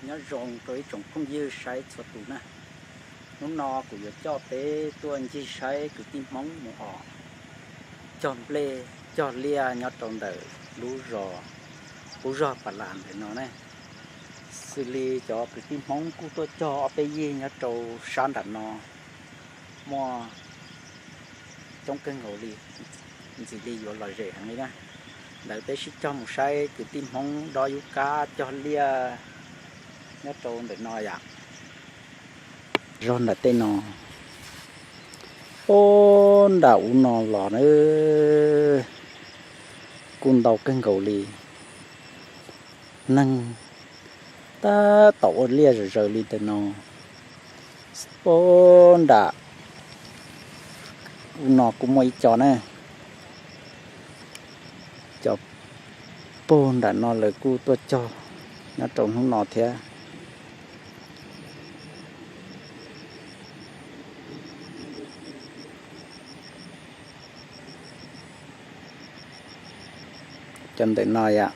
Nyob zoo rau ib tsoom phooj ywg saib txhua tus na. Hnub no kuv yuav coj peb tuaj ncig saib kwv tij Hmoob mus os, cog nplej cog liaj nyob rau ntawm lub zos, lub zos Pas Las ntawm no ne. Xws li cov kwv tij Hmoob kuj tuaj cog ob peb yig nyob rau sab nram no, muaj coob kawg nkaus li, ntxim li yuav lom zem heev li na. Ntawd peb sib cog mus saib kwv tij Hmoob dob yub kab cog liaj nyob rau ntawm no yom. Zog nram tej no, ub, nram ub no los na, kuj ntau kawg nkaus li. Neeg tab tom ua liaj zom zaws li ntawm no. Ub, nram ub no kuj muaj ib co na. Cov pog nram no lawv kuj tuaj cog nyob rau hnub no thiab. Cov ntawm no yom,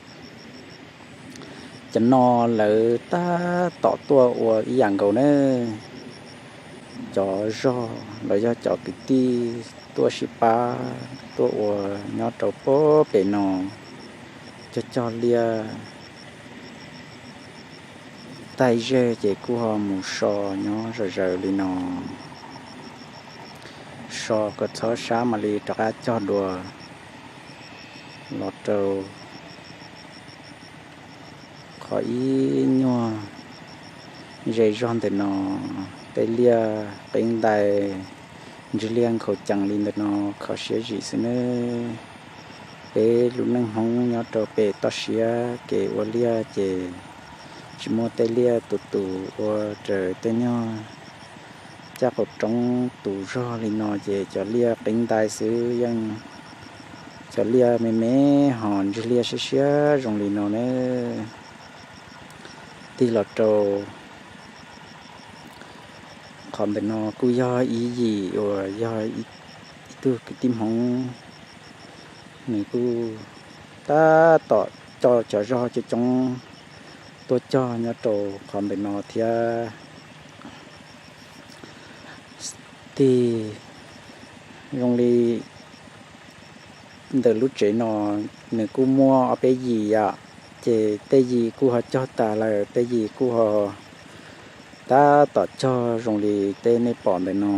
cov no lawv tab tom tuaj ua ib yam nkaus na. Cov zog los yog cov kwv tij tuaj sib pab tuaj ua nyob rau pem no, cog cog liaj tag zog ces kuj ho mus so nyob zom zaws li no. So kom txhob sab mam li rov qab cog dua los rau qhov ib nyuag ze zog ntawm no, tej liaj qeeb ntais ntswg liaj nkhaus cees li ntawm no kho siab zim xwb nawb. Peb lub neej Hmoob nyob rau pem toj siab kev ua liaj ces tsis muaj tej liaj tus tus ua raws tej nyuag caj qaum roob tus zog li no ces cov liaj qeeb ntais xwb, yeej cov liaj me me ho ntswg liaj siab siab zoo li no ne. Tig los rau qhov ntawm no kuj yog ib yim uas yog ib tug kwv tij Hmoob, nws kuj tab tom coj cov zog coob coob tuaj cog nyob rau qhov ntawm no thiab. Tig zoo li ntawm lub tsev no nws kuj muaj ob peb yim yom, ces tej yim kuj ho cog tas lawm, tej yim kuj ho tab tom cog zoo li tej nej pom ntawm no.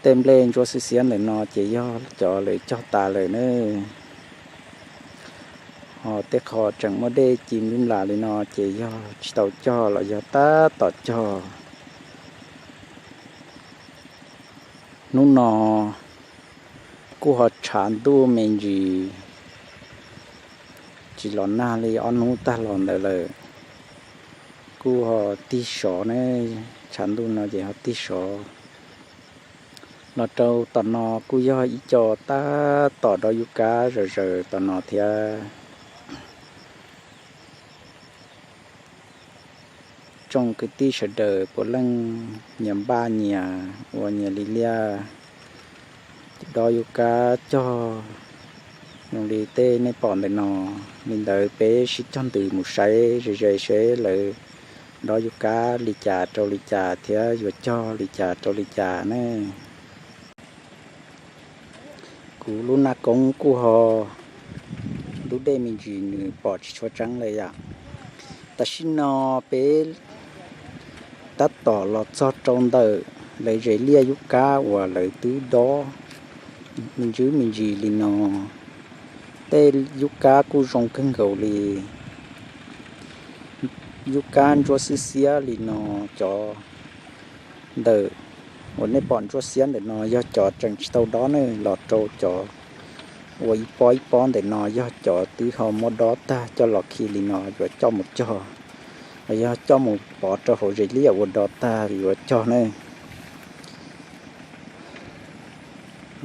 Tej nplej ntsuab xwb xiab ntawm no ces yog cov lawv cog tas lawm ne. Ho tej qho tseem muaj dej ci npib nplas li no ces yog tsis tau cog los yog tab tom cog. Hnub no kuj ho tshav ntuj me ntsis, tsis los nag li ob hnub tag los ntawd lawm. Kuj ho tig sov ne, tshav ntuj no ces ho tig sov. Los rau tom no kuj yog ib co tab tom dob yub kab zom zaws tom no thiab. Tsoom kwv tij sawv daws puav leej nyias npaj nyias ua nyias li liaj dob yub kab cog zoo li tej nej pom ntawm no. Li ntawd peb sib cog ntws mus saib ze ze seb lawv dob yub kab li cas rau li cas thiab yuav cog li cas rau li cas ne. Kuv lub naj koob kuj ho ntub dej me ntsis nws pom tsis tshua tseeb li yom. Tam sim no peb tab tom los txog rau ntawm lawv zes liaj yub kab uas lawv twb dob me ntsis me ntsis li no. Tej yub kab kuj zoo kawg nkaus li. Yub kab ntsuab xwb xiab li no, cov ntawm uas nej pom ntsuab xiab ntawm no yog cov tseem tsis tau dob ne, los rau cov uas ib pob ib pob ntawm no yog cov twb ho muab dob tag coj los khi li no yuav coj mus cog, los yog coj mus pov rau hauv zes liaj uas dob tag yuav cog ne.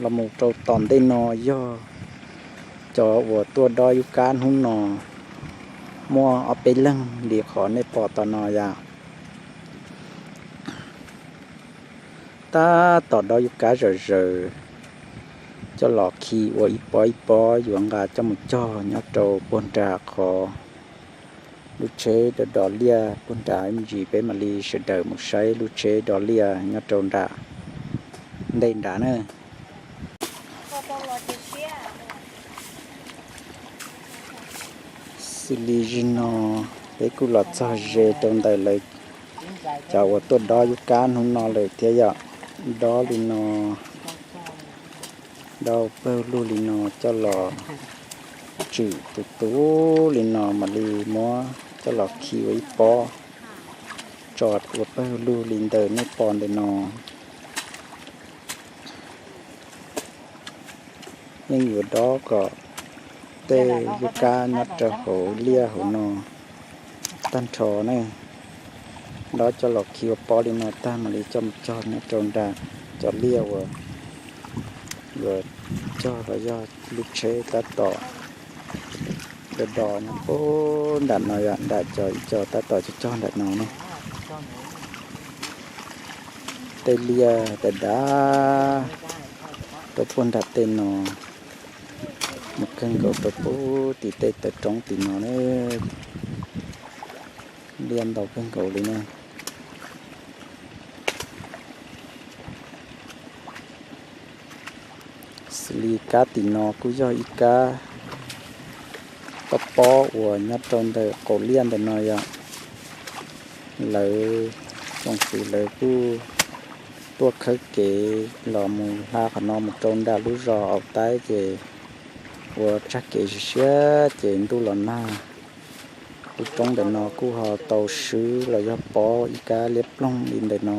Los mus rau tom ntej no yog cov uas tuaj dob yub kab hnub no, muaj ob peb leeg li qhov nej pom tom no yom. Tab tom dob yub kab zom zaws coj los khi ua ib pob ib pob yuav nqa coj mus cog nyob rau puag nram qhov Lub tsheb do do liaj puag nram me ntsis, peb mam li sawv daws mus saib lub tsheb do liaj nyob rau nram ntej nrad na. Xws li zim no peb kuj los txog ze rau ntawm lawv cov uas tuaj dob yub kab hnub no lawm thiab yom. Dob li no, dob pawg lug li no coj los tswm tus tus li no mam li muab coj los khi ua ib pob tso ua pawg lug li ntawm nej pom ntawm no. Yeej yuav dob kom tej yub kab nyob rau hauv liaj hauv no tag nrho ne. Dob coj los khi ua pob li no tag mam li coj mus cog nyob rau nram cov liaj uas yuav cog los yog lub tsheb tab tom do do nyob puag nram no yom, nram cov ib co tab tom cog cog nram no ne. Tej liaj dav dav rau puag nram tej no mus kawg nkaus rau puag tim tej taw roob tim no na. Liaj ntau kawg nkaus li na. Xws li kab tim no kuj yog ib kab pob pob uas nyob rau ntawm qaum liaj ntawm no yom. Lawv tsoom fwv lawv kuj tuaj khawb kev los mus hla qhov no mus rau nram lub zos Au Taib ces ua tsag kev siab siab ces ntuj los nag. Lub roob ntawm no kuj ho tau swb los yog pob ib kab liab ploog li ntawm no.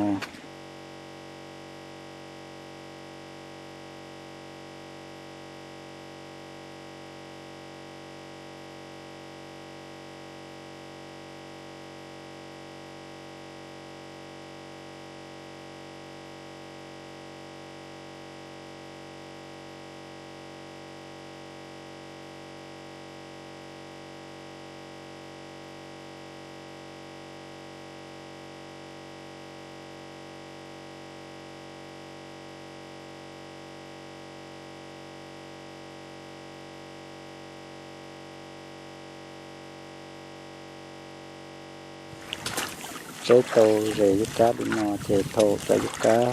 Tseb tau ze yub kab li no ces thaum cov yub kab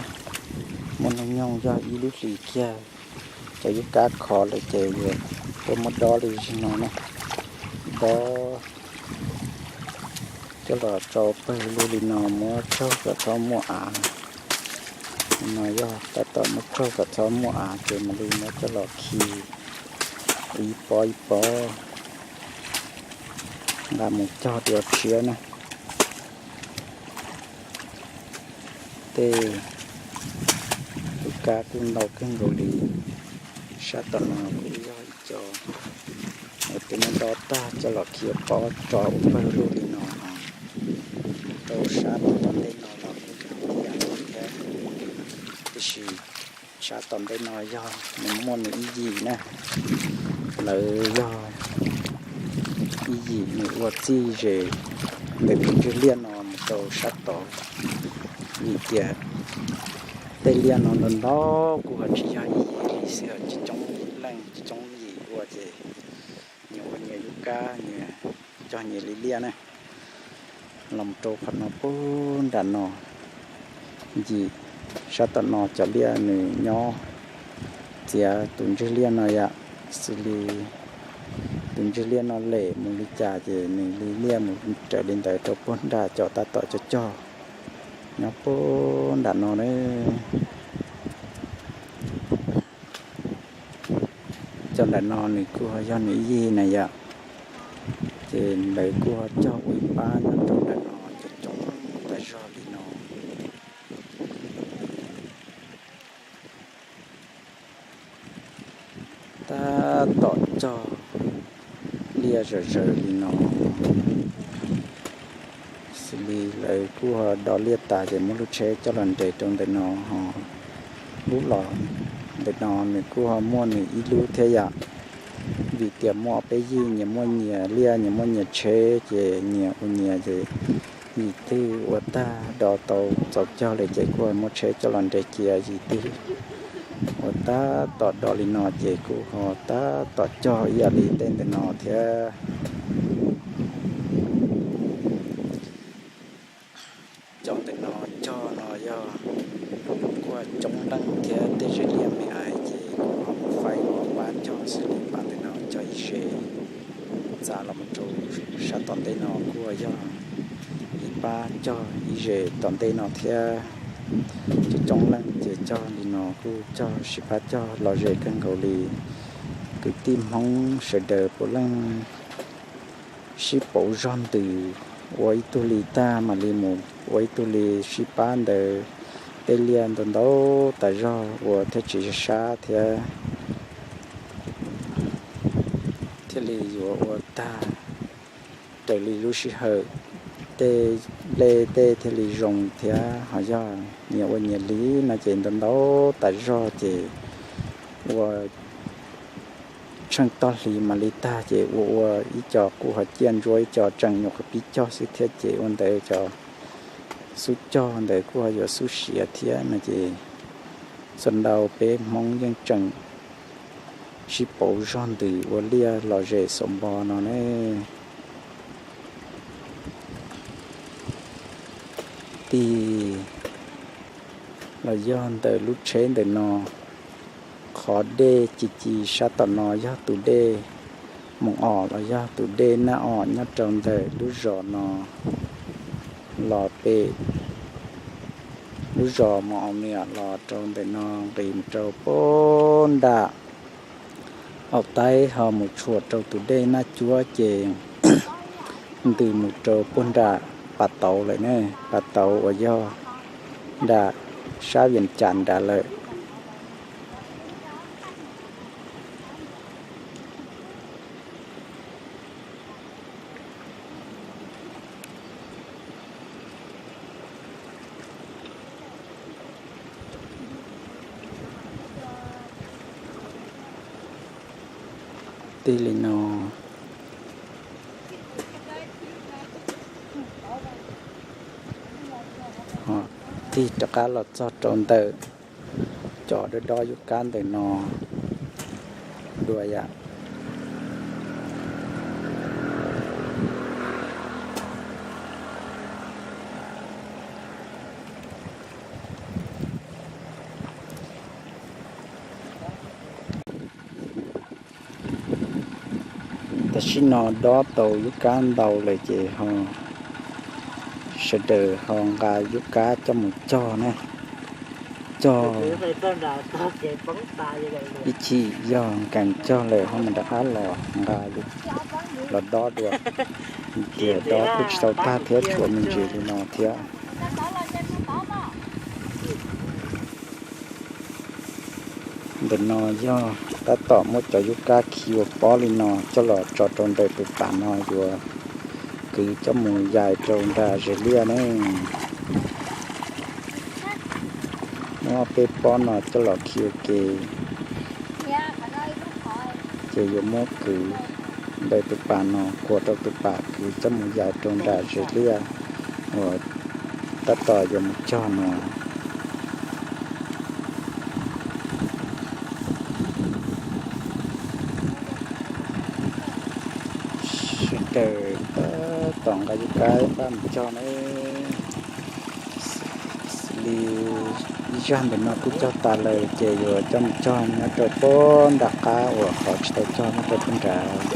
muaj hnub nyoog yog ib lub hlis kiag, cov yub kab khov lawm ces yuav tuaj muab dob li zim no na. Dob coj los tso pawg lug li no muab tsaug kom txhob muaj av. No yog tab tom muab tsaug kom txhob muaj av ces mam li muab coj los khi ib pob ib pob nqa mus cog dua tshiab na. Tej yub kab kuj ntau kawg nkaus li. Sab tom no kuj yog ib co uas twb muab dob tag coj los khi pob tso ua pawg lug li no. Rau sab tom ntej no los kuj yog ib yam nkaus thiab, tiam sis sab tom ntej no yog nws muaj nws ib yim na. Lawv yog ib yim nws ua txij ze ntawm tus ntswg liaj no mus rau sab tod, vim tias tej liaj no ntau ntau kuj ho tsis yog ib yim li xwb, tsis coob leej tsis coob yim ua ces nyias ua nyias yub kab, nyias cog nyias li liaj na. Los rau qhov no puag nram no, yim sab tom no cov liaj nws nyob txiav tus ntswg liaj no yom. Xws li tus ntswg liaj no lem mus li cas ces nws li liaj mus raws li ntawd rau puag nram cov tab tom cog cog nyob puag nram no na. Cov nram no nws kuj ho yog nws ib yig na yom, ces lawv kuj ho cog ua ib pab nyob rau nram no coob coob tag zog li no. Tab tom cog liaj zawm zawm li no, xws li lawv kuj ho do liaj tas ces muab lub tsheb coj los nres rau ntawm no ho. Lub los ntawm no nws kuj ho muaj nws ib lub thiab yom, vim tias muaj peb yig nyias muaj nyias liaj nyias muaj nyias tsheb ces nyias ua nyias ces yim twg ua tag do tau txaus cog lawm ces kuj ho muab tsheb coj los nres cia, yim twg ua tab tom do li no ces kuj ho tab tom cog ib yam li tej ntawm no thiab. Ntej no kuj yog ib pab cog ib zes tom ntej no thiab. Coob coob leej ces cog li no kuj cog sib pab cog lom zem kawg nkaus li. Kwv tij Hmoob sawv daws puav leej sib pauv zog ntws, ua ib tug li tag mam li mus ua ib tug li, sib pab ntawd tej liaj ntau ntau tas zog ua thiaj tsis sab thiab, thiaj li yuav ua tag raws li lub sij hawm, tej nplej tej thiaj li zoo thiab. Ho yog nyias ua nyias li no ces ntau ntau tas zog ces ua tsheej toj hli mam li tag ces ua ua ib co kuj ho ciaj ntsuab, ib co tseem nyuam qhuav pib cog xwb thiab ces ua ntawd cov xub cog ntawd kuj ho yuav xub siav thiab no ces txhua ntau peb Hmoob yeej tseem sib pauv zog ntws ua liaj lom zem xaus npo no ne. Tig los yog ntawm lub tsheb ntawm no, qhov dej ci ci sab tom no yog tus dej Moos Os los yog tus dej Naj Os nyob rau ntawm lub zos no los pem lub zos Moos Os Miam los rau ntawm no nqis mus rau puag nram Aub Taib ho mus tshuam rau tus dej Naj Cuab ces ntws mus rau puag nram Pas Tauv lawm ne, Pas Tauv uas yog nram sab Vias Cas nrad lawm. Tig li no, tig rov qab los txog rau ntawm cov dob dob yub kab ntawm no dua yam. Tam sim no dob tau yub kab ntau lawm ces ho sawv daws ho nqa yub kab coj mus cog na. Cog ib chim yog nkees cog lawm ho mus rov qab los nqa los dob dua, tias dob kuj tsis tau tag thiab tshuav me ntsis li no thiab. Ntawm no yog tab tom muab cov yub kab khi ua pob li no coj los tso rau ntawm tus pas no yuav kwv coj mus yais rau nram zes liaj ne. Muab peb pob no coj los khi ua ke, ces yuav muab kwv ntawm tus pas no khuam rau tus pas kwv coj mus yais rau nram zes liaj uas tab tom yuav mus cog no. Sawv daws tab tom nqa yub kab npaj mus cog ne. Li ib zaj ntawm no kuj cog tas lawm ces yuav coj mus cog nyob rau puag nram qab uas qhov tsis tau cog nyob rau puag nrad.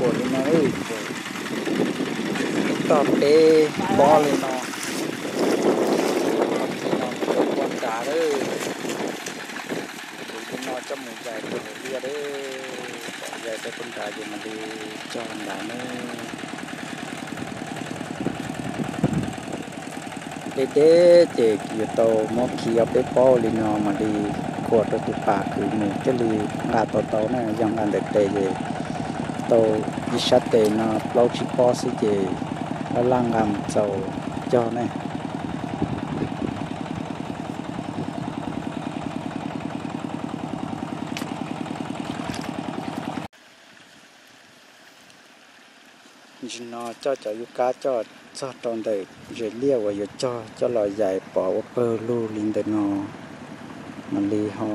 Ua li no, tog peb pob li no, no rau puag nrad lawm. Kwv li no coj mus yais rau hauv liaj lawm, yais rau puag nrad ces mam li cog nrad ne. Deb deb ces yuav tau muab khi ob peb pob li no mam li khuam rau tus pas kwv mus thiaj li nqa tau tau na. Yog nqa ntawm tes ces tau ib sab tes no plaub tsib pob xwb ces laj laj nqa mus txaus cog ne. Ntsis no coj cov yub kab coj txog rau ntawm zes liaj uas yuav cog coj los yais pov ua pawg lug li ntawm no, mam li ho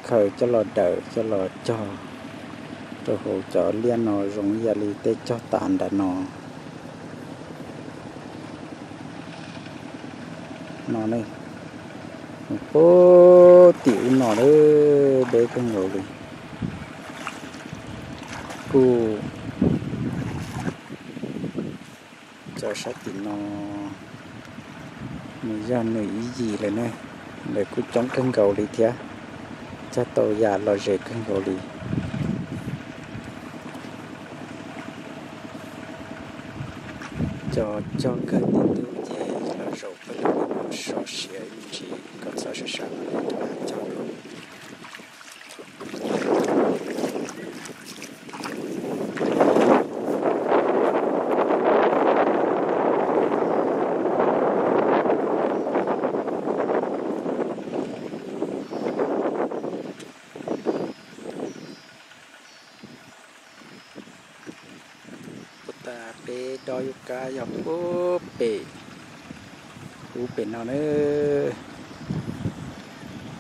khaws coj los dawm coj los cog rau hauv cov liaj no zoo ib yam li tej cog tas nram no. No ne, mus puag Tim ub no deb kawg nkaus li. Kuj cov sab tim no nws yog nws ib yim lawm ne, lawv kuj coob kawg nkaus li thiab, cog tau yam lom zem kawg nkaus li. Cov cog kawg tib tug ces los zaum pawg lug no so siav ib ntsis kom txhob sab sab no rau cog dua. Puag ta peb dob yub kab yog puag pem, puag pem no na.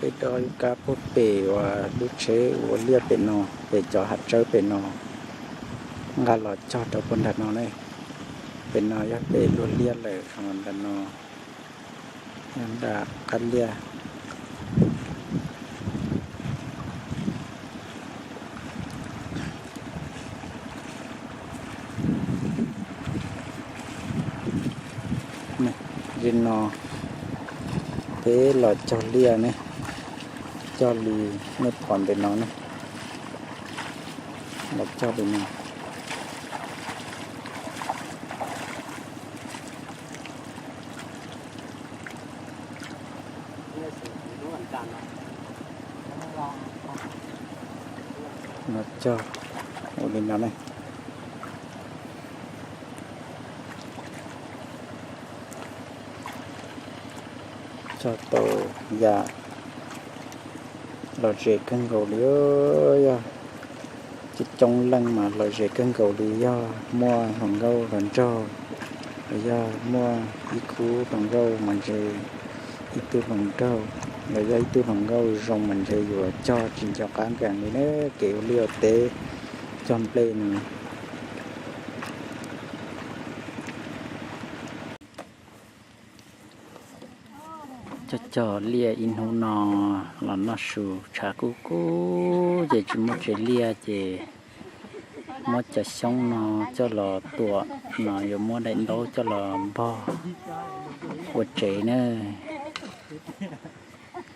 Peb dob yub kab puag pem uas lub tsheb ua liaj pem no, pem cov hav tsawb pem no, nqa los cog rau puag nram no ne. Pem no yog pem luag liaj lawm, ho nram no yog nram qab liaj. Ze no peb los cog liaj ne, cog li nej pom ntawm no ne, los cog li no. Los cog ua li no ne. Cog tau yam lom zem kawg nkaus li, yog coob coob leej mas lom zem kawg nkaus li, yog muaj hluas nkauj hluas nraug, los yog muaj ib khub hluas nkauj mas ntshe ib tug hluas nraug, los yog ib tug hluas nkauj zoo mas ntshe yuav cog tsis nco qab nkees li na, kev ua liaj ua teb cog nplej no. Cog cog liaj ib hnub no los noj su tshav kub kub ces tsis muaj tsev liaj ces muab cov xyoob no coj los tuam no yuav muab daim ntaub coj los npog ua tsev na.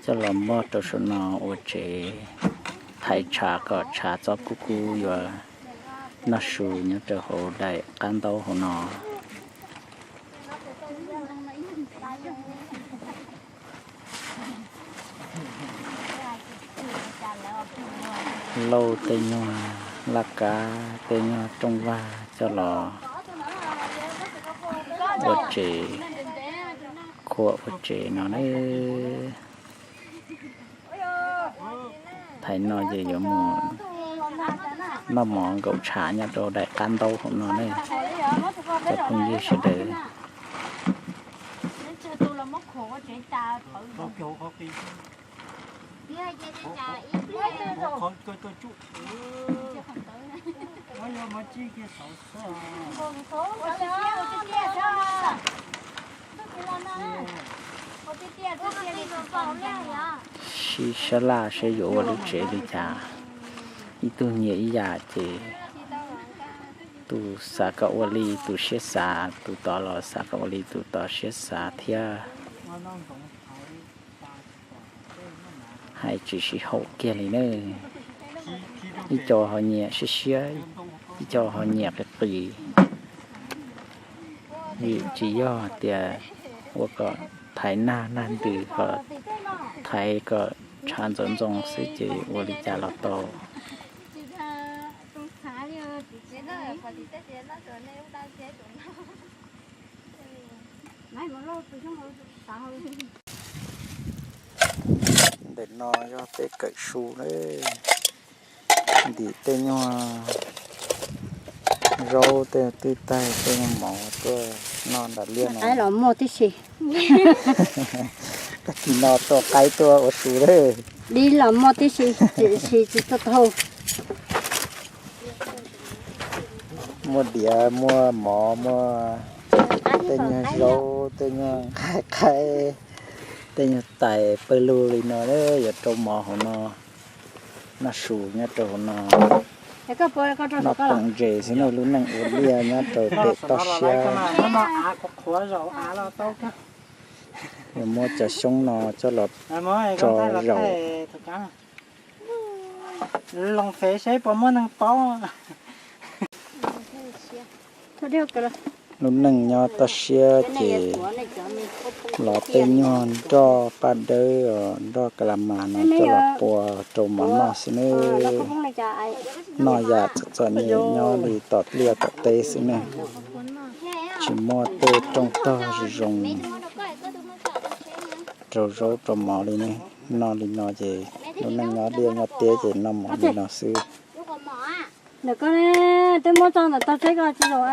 Coj los npog rau saum no ua tsev, thaiv tshav kom tshav txhob kub kub yuav noj su nyob rau hauv daim qab ntaub hauv no. Lauj tej nyuag laj kab tej nyuag rooj vag coj los ua tsev, khuam ua tsev no na. Thaiv no ces yuav mus noj mov nkaum tshav nyob rau daim qab ntaub hauv no ne, cov phooj ywg sawv daws. Sib sab laj seb yuav ua lub tsev li cas, ib tug nyiam ib yam ces tus xav kom ua li tus siab xav, tus tod los xav kom ua li tus tod siab xav thiab. Hais tsis sib haum kiag li ne. Ib co ho nyiam siab siab, ib co ho nyiam qis qis. Vim tsis yog tias ua kom thaiv nag nag ntws, kom thaiv kom tshav ntxoov ntxoo xwb ces ua li cas los tau. Ntawm no yog peb kawm su na, ntim tej nyuag zaub tej twj taig tej nyuag mov tuaj noj nram liaj no. Los muaj tib si. Tag kis no tuaj qaib tuaj ua su lawm. Dib los muaj tib si, tiam sis tsis tau taug. Muaj diav, muaj mov, muaj tej nyuag zaub, tej nyuag nqaij qaib. Tej nyuag tais pawg lug li no yuav rau mov hauv no, noj su nyob rau hauv no, noj poom ntses xwb na, lub neej ua liaj nyob rau pem toj siab. Yuav muab cov xyoob no coj los tso zaum. Loo fev saib puas muaj neeg paub. Lub neej nyob toj siab ces los tej nyuag nroj paj dawb, nroj ka la mas no coj los pua rau mov noj xwb ne. Noj yam txom txom nyem nyob li tom liaj tom teb xwb ne. Tsis muaj tej rooj tog zoo zoo rau zaub rau mov li ne. Noj li no ces lub neej nyob liaj nyob teb ces noj mov li no xwb. Ntawm koj ne, twb muab tso ntawm tog tsheb koj tsis los.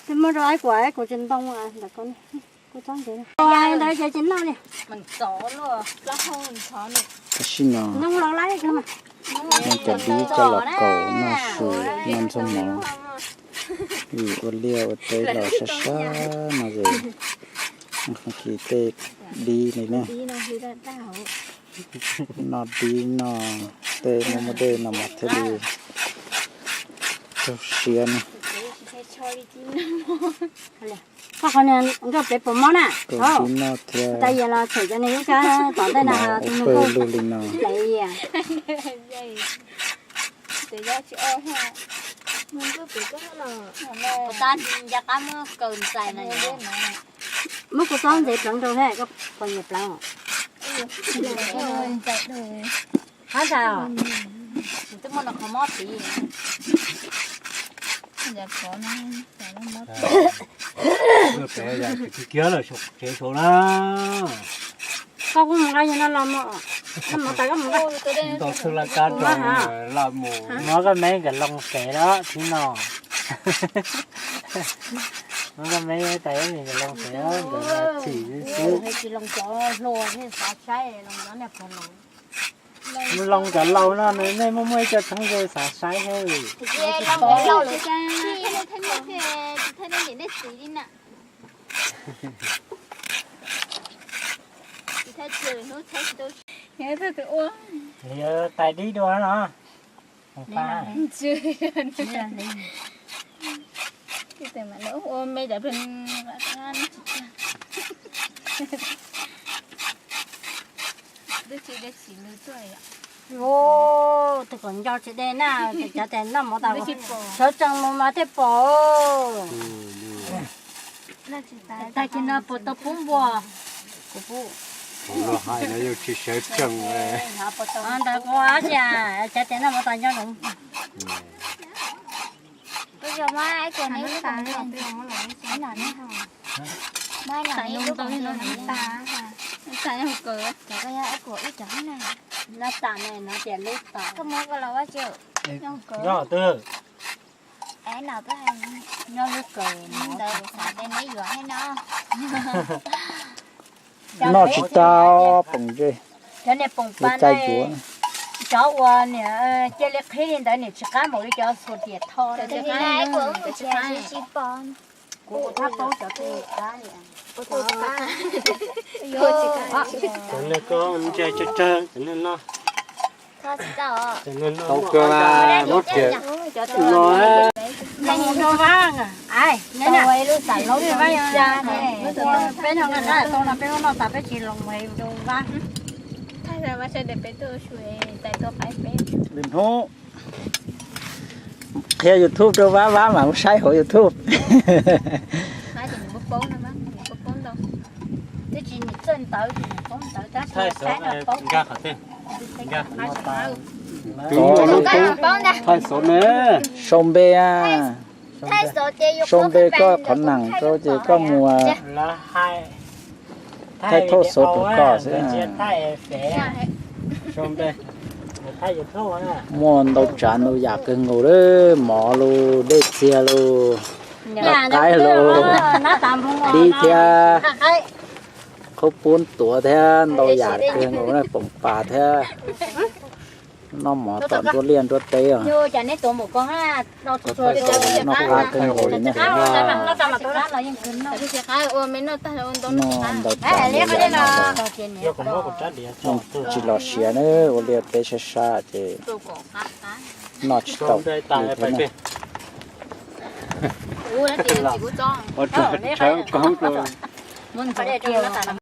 Twb muab rau Aib Kuam, Aib Kuam tsis ntoo ntawm koj ne. Kuv txob ntses ntawd ces tsis noj li. Tam sim no muab cov dib coj los kaum noj su noj ntxuag mov. Vim ua liaj ua teb los sab sab no ces kis tej dib li ne. Noj dib noj tej muaj muaj dej no mas thiaj li raug siab ne. Koj qhov niag nkauj pem puas mob na? Kaum dib noj thiab. Tais yam los txhawm cov niag ib sab tom ntej no tus nug pawg lug li no. Muab kuv txob ntses pleev rau thiab, koj puas nyiam pleev? Hab ntshai os, twb muaj no qhov mob tid. Kiag lawm tsev saud na. Koj kuj mus nqa yog no los mus, no mus tas koj mus nqa. Ntau txhua laj kab rau laj mus. Muab koj me nkawd loo sev lawm tib no. Muab koj me tas ib me nkawd loo sev, nkawd txhim xwb. Mus loo cov laus no nws nej muaj muaj ib co txheeb ze xav saib thiab. Yog tais dib dua no. Tus kom nco tsis de na, cov tes noj mov tas sawv tsees mus mas thiaj pom. Tag kis no puas tau pub npua? Kuv pub. Kuv los hais no yeej tsis sawv tsees. Ntawd kuv ua ib cia, cov tes noj mov tas nco ntsoov. Nyob twb. Nyob lub kawg ntawd xav tias neb yuav thiab no. Noj tsis tau poom ntses. Cov niag poom pas yuav, cov uas niam cia li qhib li ntawd niam tsis qab npaum li cov xuas riam tho. Kuv thab paub cov tej qab li. Cov niag koj ntse tsawg tsawg cov niag no. Tau kawg, muab riam no. Peb no nqa qab tau no peb muab noj tas peb tsis los mus rau vab. Lwm hnub qhia YouTube rau vab, vab mam mus saib hauv YouTube. Thaij xov ne. Sau npe a. Sau npe koj qhov neem rau ces koj mus thaij thauj xov rau koj xwb. Muaj ntau tsav ntau yam kawg nkaus li, mov los, dej txiag los, lauj kaub los, dib thiab qhaub poob tuav thiab ntau yam kawg nkaus, poom pas thiab. Noj mov tom nruab liaj nruab teb os. Noj qab kawg nkaus li na. Noj ntau cas li no, tsis los siav na, ua liaj teb sab sab ces noj tsis tau li thiab na.